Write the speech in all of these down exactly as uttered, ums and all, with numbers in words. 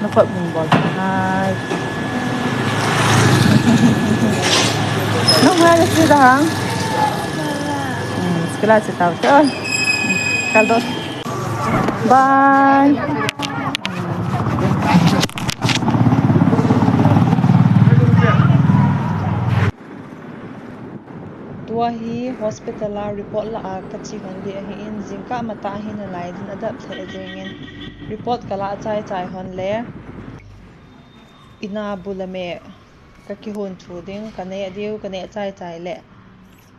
Nakot bing bol hai. Nung hai na si dahang. Hmm, sekolah si tau tu. Kaldo. Bye. Tua hi hospital a report la a kache hon ding ahin, jingkah matah hi nalai din adap thei jengin report kala chai chai hon le ina bula me kakihon thu ding, kaneh diu, kaneh chai chai le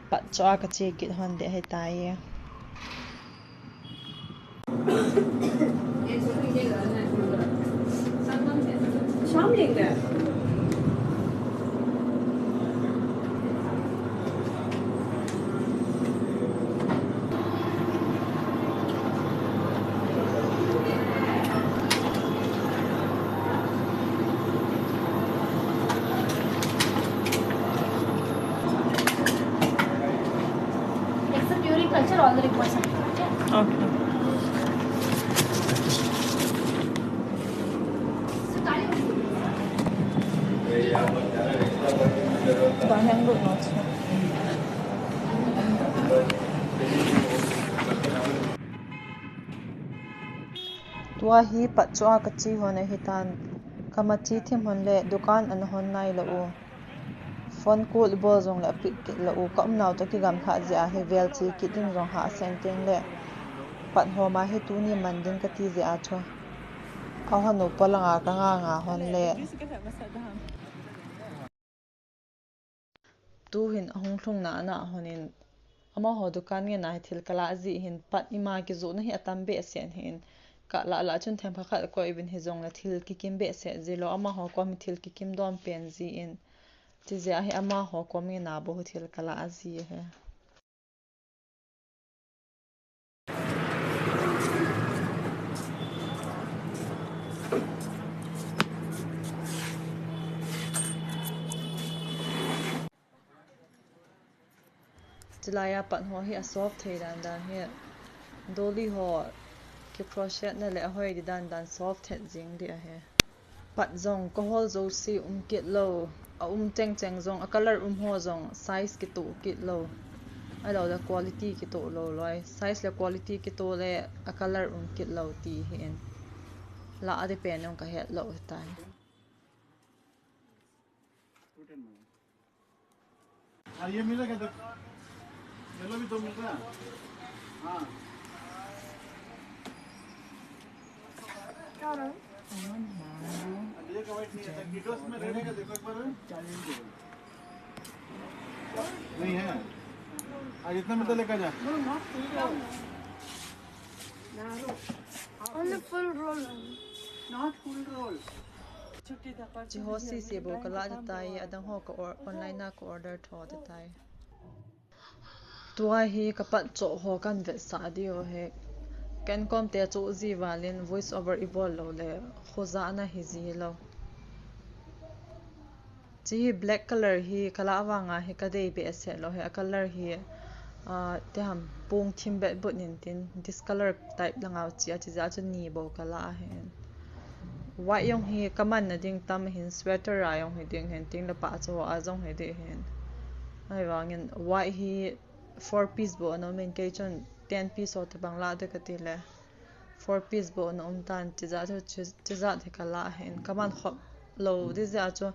pat cho a kache kit hon ding ahitai. शाम लेंगे। Except uriculture, all the reports are okay. Tua hi pat cho a kache hon ahitan, kamache thim hon le dukan ana hon nailou u. Phone call bol jong le apick kit lou u, ka umnau toh kigamlha jeh a hi vel che kit ding jong hahsa in teng le pat hom a hi tuni man ding kati jeh a chu ahon u polanga kanga nga hon le. Tuhin ahung lhung na ana hon in, amaho dukan ngen a hi thil kala ji hin, pat ima kijohna hi atam behseh in, kalah lah chun themkhat khat koi uvin, hijong le thil kikim behseh ji lou, amaho kom hi thil kikim dom pen ji in, ti jeh a hi amaho kom ngen a bou hi thil kala ji hi. Chulai a pat ho hi a solve thei dan dan hi, Dolly ho ki crochet na le ahoi di dan dan solve thei jing di ahi. Pat jong ka hol jouse um kit lou, a um cheng cheng jong, a color um ho jong size kitoh kit lou. Ahilou le quality kitoh lou loi. Size le quality kitoh le a color um kit lou ti hi in. Lah a di pen jong ka het lou hitai. हाँ, ये मिलेगा, देखो। येलो भी दो मिल रहा है। हाँ। क्या हो रहा है? अब ये का वाइट नहीं है, डिटोस में रेड है, देखो एक बार। नहीं है। आज इतना मिलता लेकर जा। Only full roll. Not full roll. Chi ho sese bou ka lah ding tai, adang ho ka or-, online a ka order tho ding tai. Tua hi ka pat choh ho kan vetsah diu ahi. Ken kom te choh ji valin voice over i bol lou le khoja na hi ji lou. Chi hi black color hi ka lah vanga hi ka dei behseh lou hi, a color hi, ah, teham pung thim bet but nin tin, this color type langa chi a, chi jeh a chu ni bou ka lah ahin. White jong hi ka man na ding tam hin, sweater a jong hi ding hin, ting le pah cho a jong hi ding hin. Ahivangin white hi four piece bou ana um in, kei chun ten piece ho tobang lah ding kati le. Four piece bou ana um tan, chi jeh chu, chi, chi jeh hi ka lah ahin. Ka man khop lou ding jeh chu,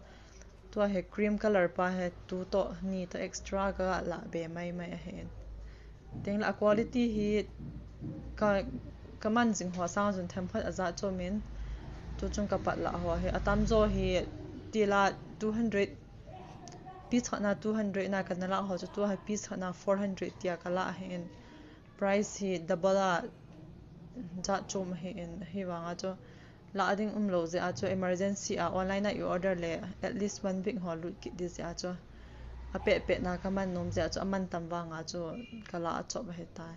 tua hi cream color pa hi tu toh, ni toh extra ka lah be mai mai ahin. Ting le a quality hi ka, ka man jing ho sang chun themkhat a jat chom in, tu chung ka pat lah ho hi. Atam jo hi tila two hundred, piece khat na two hundred na ka na lah ho chu, tua hi piece khat na four hundred tia ka lah ahin. Price hi double a jat chom ahin, ahivanga chu lah ding um lou jeh a chu emergency a online a i order le at least one week ho lut kit ding jeh a chu, a pet pet na ka man nom jeh a chu, a man tam vanga chu ka lah a chop ahitai.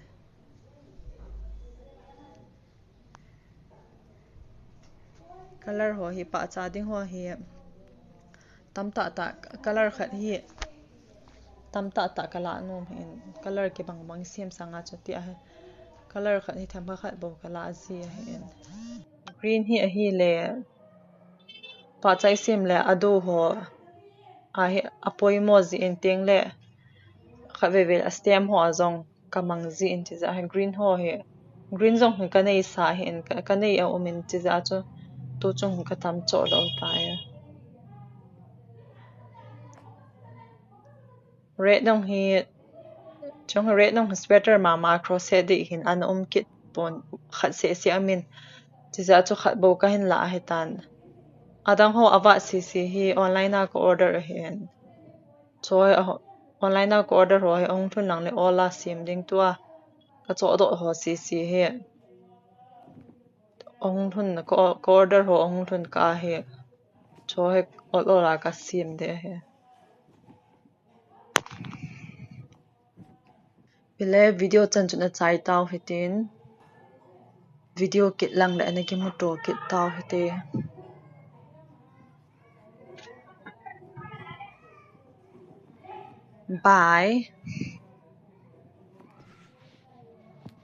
Color ho hi pahcha ding ho hi tamtah tah, color khat hi tamtah tah ka lah nom hin, color kibang bang sem sanga chu tia hi color khat hi themkhat khat bou ka lah ji ahin. Green hi ahile pahcha i sem le a do ho ahi, a poimo jeh in teng le khatvei vei a stem ho a jong ka mang jeh in ti jeh a hi green ho hi, green jong hi ka nei sa hi in ka, ka nei a um in ti jeh a chu tu chung hi ka tam choh lou tai. Red dong hi, chung red dong hi sweater mama crochet ding hin ana um kit pon khat seh seh amin. Ti jeh a chu khat bou ka hin la ahi tan. Adang ho avat sisi hi online a ka order ahin. Choi a ho-, online a ka order ho hi ong thun lang le ola sim ding tua. Ka choh doh ho sisi hi. Ong thun ka o-, ka order ho ong thun ka hi. Choi ol ola ka sim de hi. Pile video chan chun achai tau hitin. Video kit lang le ana kimuto kit tau hite. Bye.